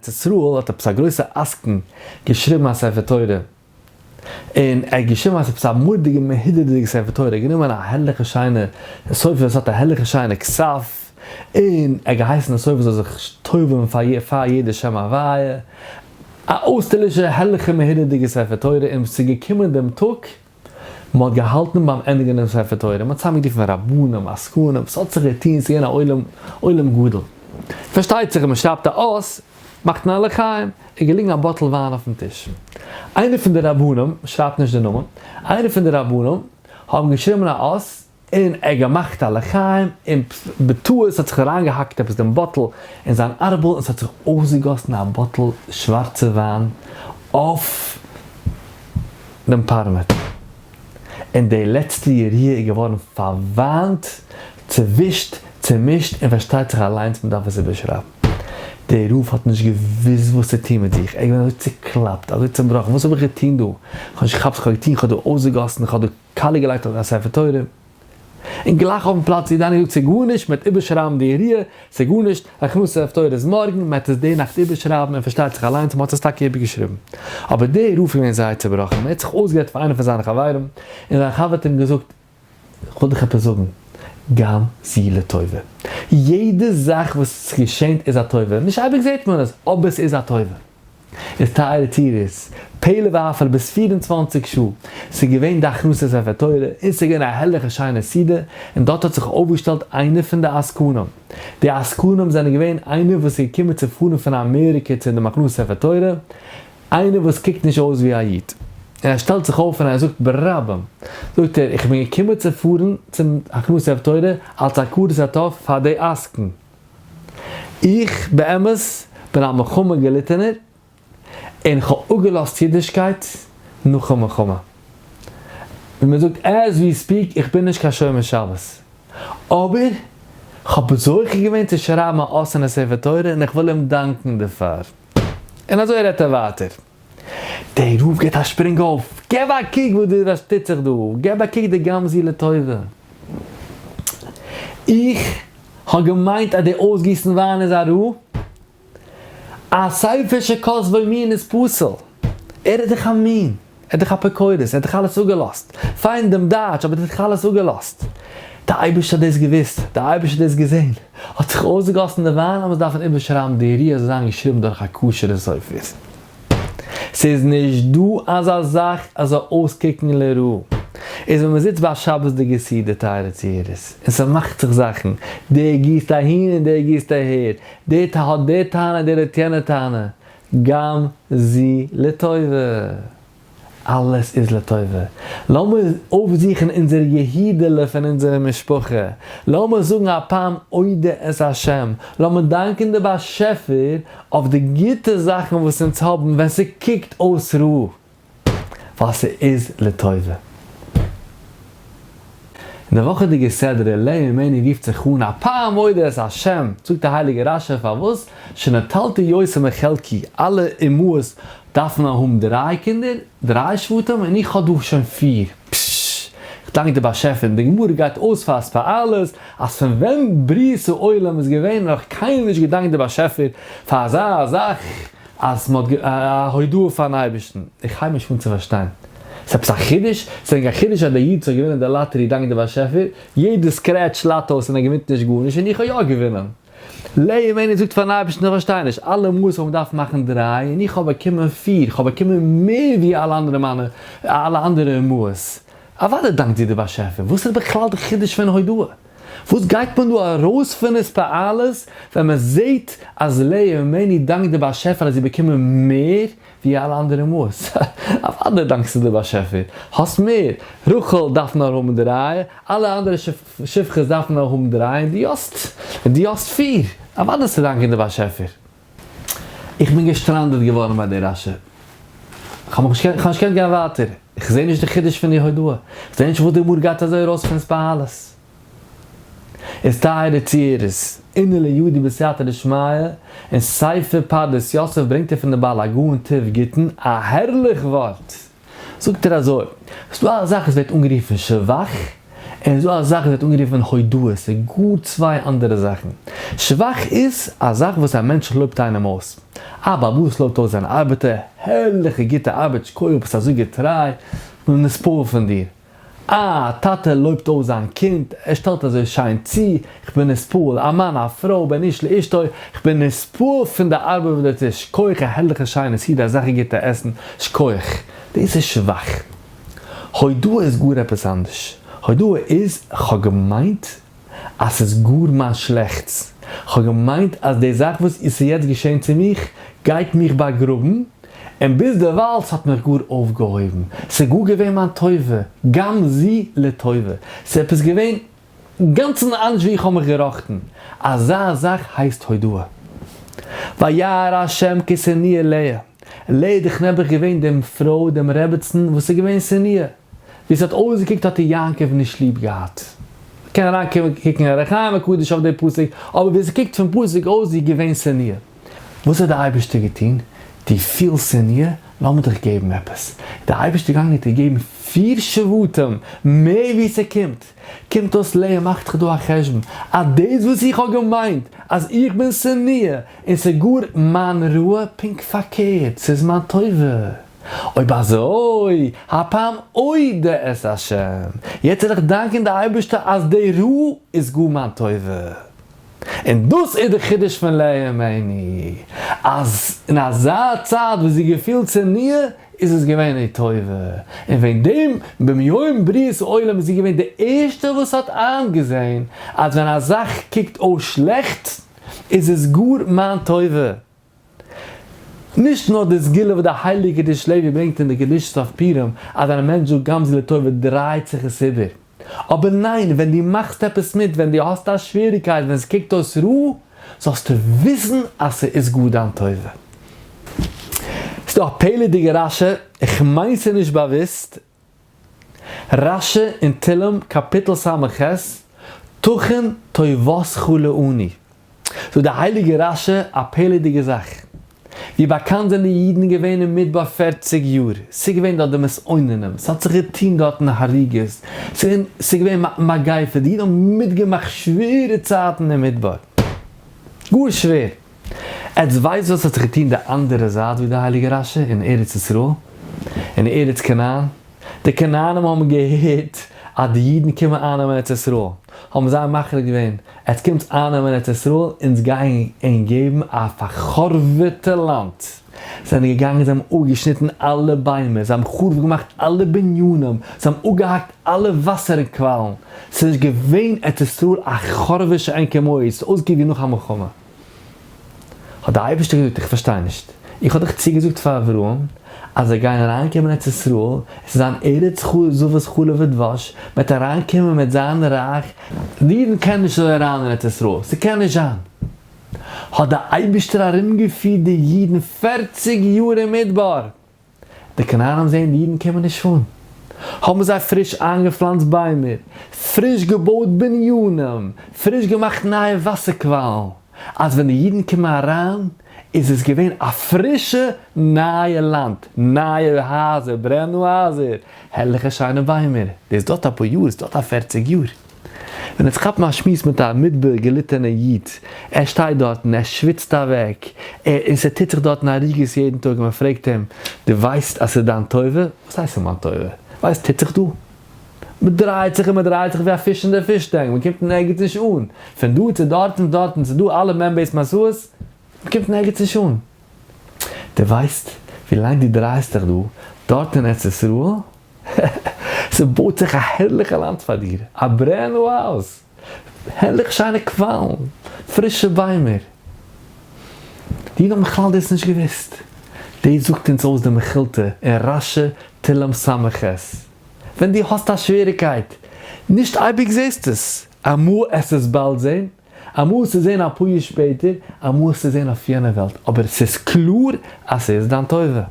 ארץ ישראל האט עפעס א גרויסע עסקן געשריבן א ספר תורה, און ער האט געשריבן אז עפעס א מורא'דיגע מהודר'דיגע ספר תורה, ער האט גענומען א הערליכע שיינע סופר וואס האט א הערליכע שיינע כתב, און ער האט געהייסן די סופר זאל זיך טובל'ן פאר יעדע שם הוויה, א אויסטערלישע הערליכע מהודר'דיגע ספר תורה, און ס'איז געקומען דעם טאג, מען האט געהאלטן ביים ענדיגן דעם ספר תורה, מען האט צוזאמגערופן רבנים, עסקנים, ס'האט זיך געטון, ס'איז געווען א עולם עולם גדול. פארשטייט זיך אז מען שרייבט א אות, מאכט מען א לחיים, איז געליגן א bottle וויין אויפן טיש. איינער פון די רבנים, שרייבט נישט די נאמען, איינער פון די רבנים האבן געשריבן א אות, און ער האט געמאכט א לחיים, און בטעות האט זיך אריינגעהאקט עפעס דעם bottle אין זיין ארבל, און ס'האט זיך אויסגעגאסן א bottle שווארצע וויין אויף דעם פארמעט, און די לעצטע יריעה איז געווארן פארוויינט, צעווישט, צעמישט, און פארשטייט זיך אליינס מען דארף עס איבערשרייבן. דער רב האט נישט געוואוסט וואס צו טון מיט זיך, ער איז געווען אזוי צוקלאפט, אזוי צעבראכן, וואס האב איך געטון דא? איך האב נישט געכאפט וואס איך האב געטון, איך האב דא אויסגעגאסן, איך האב דא קאליע געלייגט אויף א ספר תורה, און גלייך אויפן פלאץ איז דאני געזאגט ס'איז גארנישט, מ'וועט איבערשרייבן די יריעה, ס'איז גארנישט, הכנסת ספר תורה איז מארגן, מ'וועט עס די נאכט איבערשרייבן, און פארשטייט זיך אליינס מ'האט עס טאקע איבערגעשריבן. אבער דער רב איז געווען זייער צעבראכן, ער האט זיך אויסגערעדט פאר איינעם פון זיינע חברים, און זיין חבר האט אים געזאגט, כ'וויל דיך עפעס זאגן, גם זו לטובה. יעדע זאך וואס געשענט איז א טובה, נישט אייביג זעט מען עס, אבער ס'איז א טובה. איז טייערע טירערס, פלא ופלא ביז 24 שעה, ס'איז געווען די הכנסת ספר תורה, און ס'איז געווען א הערליכע שיינע סעודה, און דארט האט זיך אויפגעשטעלט איינער פון די עסקנים. די עסקנים זענען געווען איינער וואס איז געקומען צו פארן פון אמעריקע צו דעם הכנסת ספר תורה, איינער וואס קוקט נישט אויס ווי א איד, און ער שטעלט זיך אויף און ער זאגט ברבים, זאגט ער, איך בין געקומען צו פארן צום הכנסת ספר תורה אלס הכרת הטוב פאר די עסקן, איך באמת בין א מלחמה געליטענער, און כ'האב אפגעלאזט אידישקייט נאכן מלחמה. ווי מען זאגט as we speak, איך בין נישט קיין שומר שבת, אבער כ'האב זוכה געווען צו שרייבן א אות אין א ספר תורה און איך וויל אים דאנקן דערפאר. און אזוי רעדט ער ווייטער. דער רב גיבט א שפרינג אויף, געב א קוק וואס דא טוט זיך דא, געב א קוק די גם זו לטובה. איך האב געמיינט אז די אויסגיסן וויין איז א רעה, א ספר שכתבו מין איז פסול, ער איז דאך א מין, ער איז דאך אפיקורס, ער האט דאך אלעס אפגעלאזט, פיין דעם דייטש, אבער ער האט דאך אלעס אפגעלאזט. דער אייבערשטער האט דאס געוואוסט, דער אייבערשטער האט דאס געזען, האט זיך אויסגעגאסן די וויין אז מ'זאל דארפן איבערשרייבן די יריעה זאל זיין געשריבן דורך א כשר'ע סופר. ס'איז נישט דא אזא זאך אז זאל אויסקוקן לרעה. איז ווען מ'זיצט ביי א שבת'דיגע סעודה טייערע צוהערערס, און ס'מאכט זיך זאכן, דער גיסט אהין און דער גיסט אהער, דער האט די טענה דער האט יענע טענה, גם זו לטובה. אלעס איז לטובה. לאמיר אויפזוכן אונזער יהודה'לע פון אונזערע משפחה. לאמיר זאגן הפעם אודה את השם. לאמיר דאנקען די באשעפער אויף די גוטע זאכן וואס אונז האבן ווען ס'קוקט אויס רע. ווייל ס'איז לטובה. אין די וואכעדיגע סדרה לאה אמנו רופט זיך אן הפעם אודה את השם, זאגט די הייליגע רשי פארוואס שנטלתי יותר מחלקי, אלע אמהות דארפן האבן דריי קינדער, דריי שבטים, און איך האב דא שוין פיר, פששש, איך דאנק די באשעפער, און די גמרא גייט אויס פאר התפעלות אז פון ווען בריאת העולם איז געווען האט נאך קיינער נישט געדאנקט די באשעפער פאר אזא זאך, אז מען האט א הודאה פארן אייבערשטן, איך הייב נישט אן צו פארשטיין, ס'איז עפעס א חידוש? ס'איז דען קיין חידוש אז דער איד האט געווינען די לאטערי דאנק די באשעפער, יעדער scratch לאטאוס און ער געווינט נישט גארנישט און איך האב יא געווינען. לאה אמנו זאגט פארן אייבערשטן איך פארשטיי נישט, אלע אמהות האבן געדארפט מאכן דריי און איך האב באקומען פיר, איך האב באקומען מער ווי אלע אנדערע מיינע אלע אנדערע אמהות, אוודאי דאנקט זי די באשעפער, וואס איז בכלל די חידוש פון הודאה? וואס גייט מען דא ארויס פון התפעלות ווען מען זעהט אז לאה אמנו דאנקט די באשעפער אז זי באקומען מער ווי אלע אנדערע אמהות? אוודאי דאנקסטו די באשעפער, האסט מער, רחל דארף נאר האבן דריי, אלע אנדערע שפחות דארפן נאר האבן דריי און דו האסט און דו האסט פיר, אוודאי צו דאנקען די באשעפער. איך בין געשטראנדעט געווארן ביי די רשי, כ'האב מיך נישט געקענט גיין ווייטער, איך זעה נישט די חידוש פון די הודאה, איך זעה נישט וואס די גמרא גייט אזוי ארויס פון התפעלות. איז טייערע צוהערערס, אינערליך ידי בסייעתא דשמיא, אין ספר פרדס יוסף ברענגט ער פון די בעל הגאון טוב גיטין א הערליך ווארט, זאגט ער אזוי, ס'איז דא א זאך וואס ווערט אנגערופן שבח, און ס'איז דא א זאך וואס ווערט אנגערופן הודאה, ס'איז גאר צוויי אנדערע זאכן. שבח איז א זאך וואס א מענטש לויבט איינעם אויס. א בעל הבית לויבט אויס זיין ארבעטער, הערליכע גוטע ארבעט, שכוח ביסט אזוי געטריי, כ'בין נתפעל פון דיר. א טאטע לויבט אויס זיין קינד, ער שטעלט אזוי שיין צו, כ'בין נתפעל, א מאן א פרוי, בין איש לאשתו, כ'בין נתפעל פון די ארבעט וואס דו טוסט, שכוח א הערליכע שיינע סעודה אזעלכע גוטע עסן, שכוח. דאס איז שבח. הודאה איז גאר עפעס אנדערש. הודאה איז, כ'האב געמיינט אז ס'איז גאר מיין שלעכטס, כ'האב געמיינט אז די זאך וואס איז יעצט געשען צו מיך גייט מיך באגראבן, און ביז דערווייל ס'האט מיך גאר אויפגעהויבן, ס'איז גאר געווען מיין טובה, גם זו לטובה, ס'איז עפעס געווען אינגאנצן אנדערש ווי איך האב מיך געראכטן, אזא זאך הייסט הודאה. וירא ה' כי שנואה לאה, לאה איז דאך נעבעך געווען דעם פרוי, דעם רעבעצן וואס איז געווען שנואה, ווי ס'האט אויסגעקוקט האט איר יעקב נישט ליב געהאט. מ'קען אריינקוקן אין אור החיים הקדוש אויף די פסוק, אבער ווי ס'קוקט פון פסוק אויס זי איז געווען שנואה. וואס האט די אייבערשטער געטון? דו פילסט שנואה? לאמיר דיך געבן עפעס. איז די אייבערשטער געגאנגען און איר געגעבן פיר שבטים מער ווי ס'קומט. קומט אויס לאה מאכט זיך דא א חשבון אז דאס וואס איך האב געמיינט אז איך בין שנואה און ס'איז גאר מיין רעה, פונקט פארקערט, ס'איז מיין טובה. אויב אזוי, הפעם אודה את השם, יעצט וועל איך דאנקען די אייבערשטער אז די רעה איז גאר מיין טובה. און דאס איז די חידוש פון לאה אמנו, אז אין אזא צייט וואס זי געפילט שנואה, איז עס געווען איר טובה, און וועגן דעם במיום בריאת העולם איז זי געווען די ערשטע וואס האט איינגעזען אז ווען א זאך קוקט אויס שלעכט, איז עס גאר מיין טובה. נישט נאר די סגולה וואס די הייליגע ריש לוי ברענגט אין די קדושת אויף פורים אז ווען א מענטש זאגט גם זו לטובה דרייט זיך עס איבער, אבער ניין ווען דו מאכסט עפעס מיט, ווען דו האסט א שוועריקייט, ווען ס'קוקט אויס רע, זאלסטו וויסן אז ס'איז גאר דיין טובה. ס'דא א פלא'דיגע רשי, איך מיין ס'איז נישט באוואוסט, רשי אין תהלים קאפיטל ס"ח, תכין טובתך לעני. זאגט די הייליגע רשי א פלא'דיגע זאך. ווי באקאנט זענען די אידן געווען אין מדבר פערציג יאר, ס'איז געווען דארט די מתאוננים, ס'האט זיך געטון דארטן הריגות, ס'איז געווען מגיפה, די אידן האבן מיטגעמאכט שווערע צייטן אין מדבר, גאר שווער. עטס ווייסט וואס האט זיך געטון די אנדערע זייט ווי די הייליגע רשי אין ארץ ישראל, אין ארץ כנען? די כנענים האבן געהערט אז די אידן קומען אייננעמען ארץ ישראל, האבן זיי מחליט געווען, עטס קומטס אייננעמען ארץ ישראל, אונז גייען ענק געבן א פארחורב'עטע לאנד. זיי זענען געגאנגען, זיי האבן אפגעשניטן אלע ביימער, זיי האבן חרוב געמאכט אלע בנינים, זיי האבן אפגעהאקט אלע וואסער קוואלן, ס'איז נישט געווען ארץ ישראל א חורבה שאין כמוה, ס'איז אויסגעקוקט ווי נאך א מלחמה. האט דער אייבערשטער געזאגט, איך פארשטיי נישט, איך האב דאך צוגעזאגט פאר אברהם אז זיי גייען אריינקומען ארץ ישראל, עס איז אן ארץ זבת חלב ודבש, מען וועט אריינקומען מען וועט זיין רייך, די אידן קענען נישט אזוי אריין אין ארץ ישראל, ס'קען נישט זיין. האט דער אייבערשטער ארומגעפירט די אידן פערציג יאר אין מדבר, די כנענים זעען די אידן קומען נישט אן, האבן זיי פריש איינגעפלאנצט ביימער, פריש געבויט בנינים, פריש געמאכט נייע וואסער קוואלן, אז ווען די אידן קומען אריין איז עס געווען א פרישע נייע לאנד, נייע הייזער, brand new הייזער, הערליכע שיינע ביימער, דאס דויערט אפאר יאר, עס דויערט א פערציג יאר. ווען עטס כאפן א שמועס מיט א מדבר געליטענע איד, ער שטייט דארטן, ער שוויצט אוועק, ער, און ס'טוט זיך דארטן הריגות יעדן טאג, און מ'פרעגט אים, דו ווייסט אז ס'איז דיין טובה? וואס הייסט ס'איז מיין טובה? ווייסט טוט זיך דא? מ'דרייט זיך און מ'דרייט זיך ווי א פיש אין די fish tank, מ'קומט אין ערגעץ נישט אן, פון דא צו דארט און דארטן צו דא, אלע מ' בית מסעות, מ'קומט אין ערגעץ נישט אן. דו ווייסט ווילאנג דו דרייסט דיך דא, דארט אין ארץ ישראל? ס'בויט זיך א הערליכע לאנד פאר דיר, א brand new house, הערליך שיינע קוואלן, פרישע ביימער. די אידן האבן בכלל דאס נישט געוואוסט. דאס זאגט אונז אויס די מכילתא אין רשי תהלים ס"ח. ווען דו האסט א שוועריקייט, נישט אייביג זעסטו עס, אמאל עסט עס באלד זען, אמאל עסטו זען אפאר יאר שפעטער, אמאל עסטו זען אויף יענע וועלט, אבער ס'איז קלאר אז ס'איז דיין טובה.